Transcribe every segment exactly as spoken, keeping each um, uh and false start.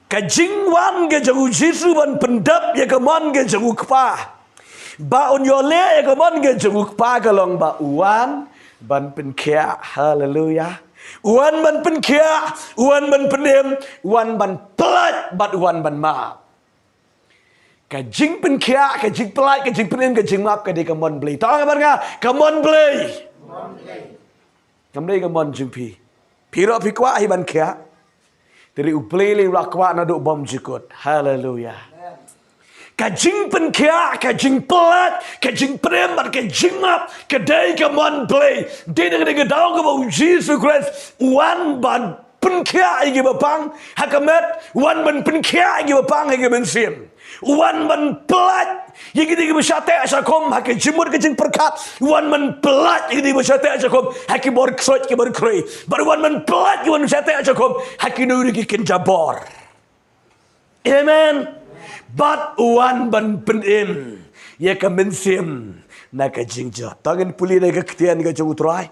Ka jingwan ka jong u Jisu ban pyndep ïa ka mon ka jong u Kpa, ba un ïoh leh ïa ka mon ka jong u Kpa, ka long ba u wan ban pynkhiah. Haleluya. U wan ban pynkhiah, u wan ban pynim, u wan ban pyllait bad u wan ban map. Ka jingpynkhiah, ka jingpyllait, ka jingpynim, ka jingmap ka dei ka mon Blei. To ong bad nga, ka mon Blei. Kam dei ka mon jong phi. Phi ruh phi kwah hi ban khiah. Te u Blei lei u la kwah naduh bymjukut. Haleluya. Ka jingpynkhiah, ka jingpyllait, ka jingpynim bad ka jingmap ka dei ka mon Blei. Dei na ka dei ka daw kaba u Jisu Khrist u wan ban pynkhiah ïa kiba pang ha ka met, u wan ban pynkhiah ïa kiba pang ha ka mynsiem. U wan ban pyllait ïa kito kiba shah teh shah khum ha ka jingmut ka jingpyrkhat. U wan ban pyllait ïa kito kiba shah teh shah khum ha ki bor ksuid ki bor khrei. Bad u wan ban pyllait, u wan shah teh shah khum ha kino kino ki kynja bor. Amen. Bad u wan ban pynim ïa ka mynsiem na ka jingjot. To ngin pule na ka ktien ka jong u Trai.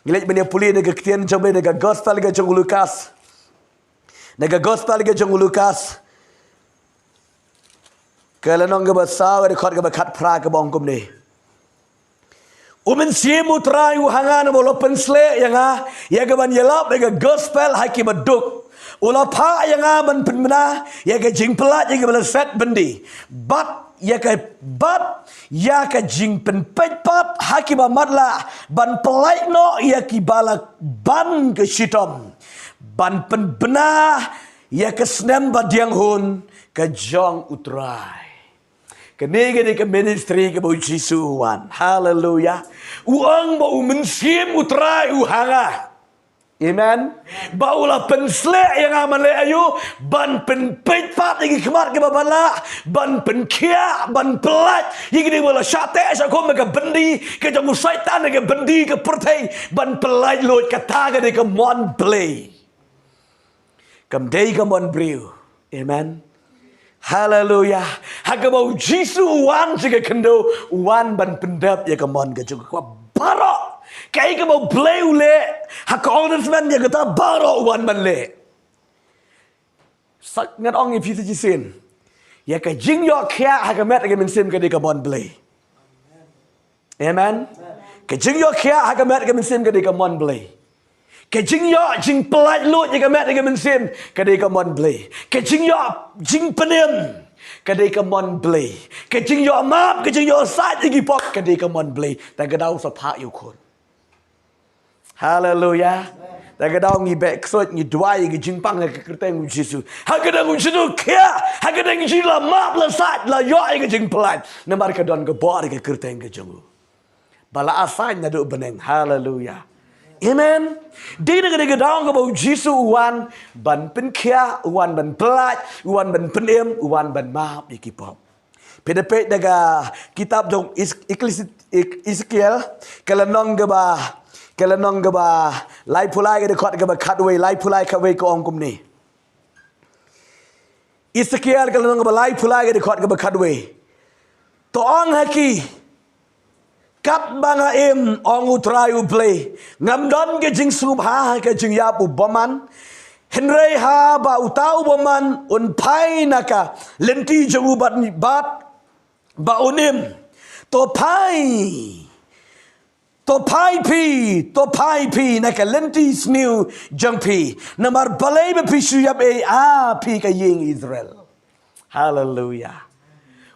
Ngi leit ban ïa pule na ka ktien jong u Blei na ka gospel ka jong u Lukas. Na ka gospel ka jong u Lukas, ka lynnong kaba saw, ka dkhot kaba khatphra, kaba ong kumne: U Mynsiem u Trai u ha nga, namar u la pynsleh ïa nga ïa ka ban ïalap ïa ka gospel ha kiba duk. U la phah ïa nga ban pynbna ïa ka jingpyllait ïa kiba la set byndi, bad ïa ka, bad ïa ka jingpynpeit pat ha kiba matlah, ban pyllait noh ïa kiba la ban ka shitom, ban pynbna ïa ka snem badiang hun ka jong u Trai. Kane ka dei ka ministry kaba u Jisu u wan. Haleluya. U ong ba u Mynsiem u Trai u ha nga. Amen. Ba u la pynsleh ïa nga, man leh aïu? Ban pynpeit pat ïa ki khmat kiba matlah, ban pynkhiah, ban pyllait ïa kito kiba la shah teh shah khum ha ka byndi ka jong u Soitan, ha ka byndi ka pyrthei, ban pyllait luid. Kata ka dei ka mon Blei. Kam dei ka mon briew. Amen. Haleluya. Ha kaba u Jisu u wan sha ka khyndew, u wan ban pyndep ïa ka mon ka jong u Kpa baroh. Kaei kaba u Blei u leh ha ka Old Testament, ïa kata baroh u wan ban leh. Sa ngan ong ïa phi sa shisien, ïa ka jingïoh khiah ha ka met ka mynsiem ka dei ka mon Blei. Amen. Ka jingïoh khiah ha ka met ka mynsiem ka dei ka mon Blei. Ka jingïoh jingpyllait luid ïa ka met ka mynsiem ka dei ka mon Blei. Ka jingïoh jingpynim ka dei ka mon Blei. Ka jingïoh map, ka jingïoh sait ïa ki pop ka dei ka mon Blei. Te ka daw sa phah ïa u khun. Haleluya. Te ka daw ngi beh ksuid, ngi duwai ïa ka jingpang ha ka kyrteng u Jisu. Ha ka kyrteng u Jisu, khiah. Ha ka kyrteng u Jisu, la map, la sait, la ïoh ïa ka jingpyllait. Namar ka don ka bor ha ka kyrteng ka jong u. Ba la assign naduh bneng. Haleluya. Amen. Dei na ka dei ka daw kaba u Jisu u wan ban pynkhiah, u wan ban pyllait, u wan ban pynim, u wan ban map ïa ki pop. Phi da peit na ka kitab jong Is-, Eklesi-, Ek-, Ezekiel, ka lynnong kaba, ka lynnong kaba laiphew lai, ka dkhot kaba khatwei, laiphew lai khatwei, ka ong kumne. Ezekiel ka lynnong kaba laiphew lai, ka dkhot kaba khatwei. To ong ha ki, katba nga im, ong u Trai u Blei, ngam don ka jingsngewbha ha ka jingïap u bymman. Hynrei haba uta u bymman un phai na ka lynti jong u bad, bad ba un im, to phai, to phai phi, to phai phi na ka lynti sniew jong phi. Namar balei ba phi shu ïap ei, a phi ka ïing Israel. Haleluya.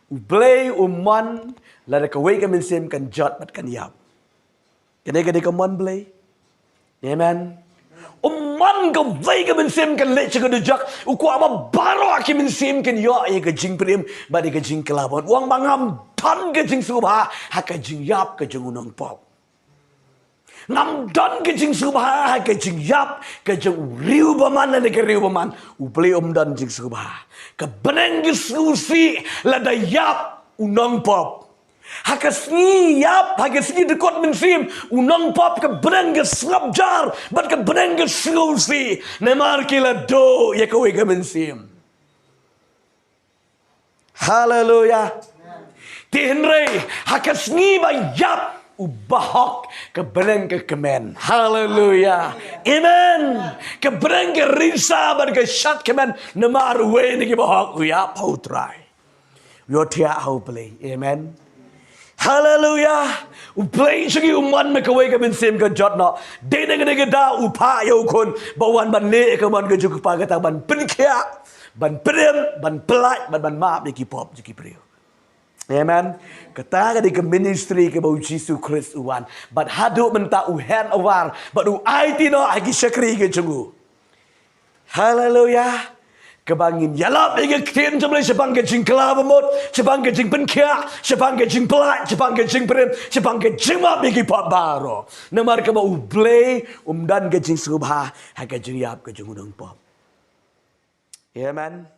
U Blei u mon lada kawei ka mynsiem kan jot bad kan ïap. Kane ka dei ka mon Blei. Amen. U mon kawei ka mynsiem kan leit sha ka dujok. U kwah ba baroh ki mynsiem kin ïoh ïa ka jingpynim bad ïa ka jingkylla bor. U ong ba ngam don ka jingsngewbha ha ka jingïap ka jong u nongpop. Ngam don ka jingsngewbha ha ka jingïap ka jong u riewbymman lane ka riewbymman. U Blei um don jingsngewbha. Ka bneng ka sngewsih lada ïap u nongpop. Ha ka sngi ïap, ha ka sngi dkut mynsiem, u nongpop ka bneng ka sngap jar bad ka bneng ka sngewsih. Namar ki la duh ïa kawei ka mynsiem. Haleluya. Te hynrei ha ka sngi ba ïap, U bahok ka bneng ka kmen. Haleluya. Amen. Ka bneng ka risa bad ka shad kmen namar uwei na ki bahok u ïap ha u Trai. U ïohthiah ha u Blei. Amen. Haleluya. U Blei jong ngi u mon na kawei ka mynsiem ka jot noh. Dei na kane ka daw u phah ïa u khun ba u wan ban leh ïa ka mon ka jong u kpa kata ban pynkhiah, ban pyrem, ban pyllait, ban ban map ïa ki pop jong ki briew. Amen. Kata ka dei ka ministry kaba u Jisu Khrist u wan. Bad haduh mynta u hand over bad u aiti noh ha ki shakri ka jong u. Haleluya. Kaba ngin ïalap ïa ka ktien jong u Blei shaphang ka jingkylla bamut, shaphang ka jingpynkhiah, shaphang ka jingpyllait, shaphang ka jingpyrem, shaphang ka jingmap ïa ki pop baroh. Namar kaba u Blei um don ka jingsngewbha ha ka jingïap ka jong u nongpop. Amen.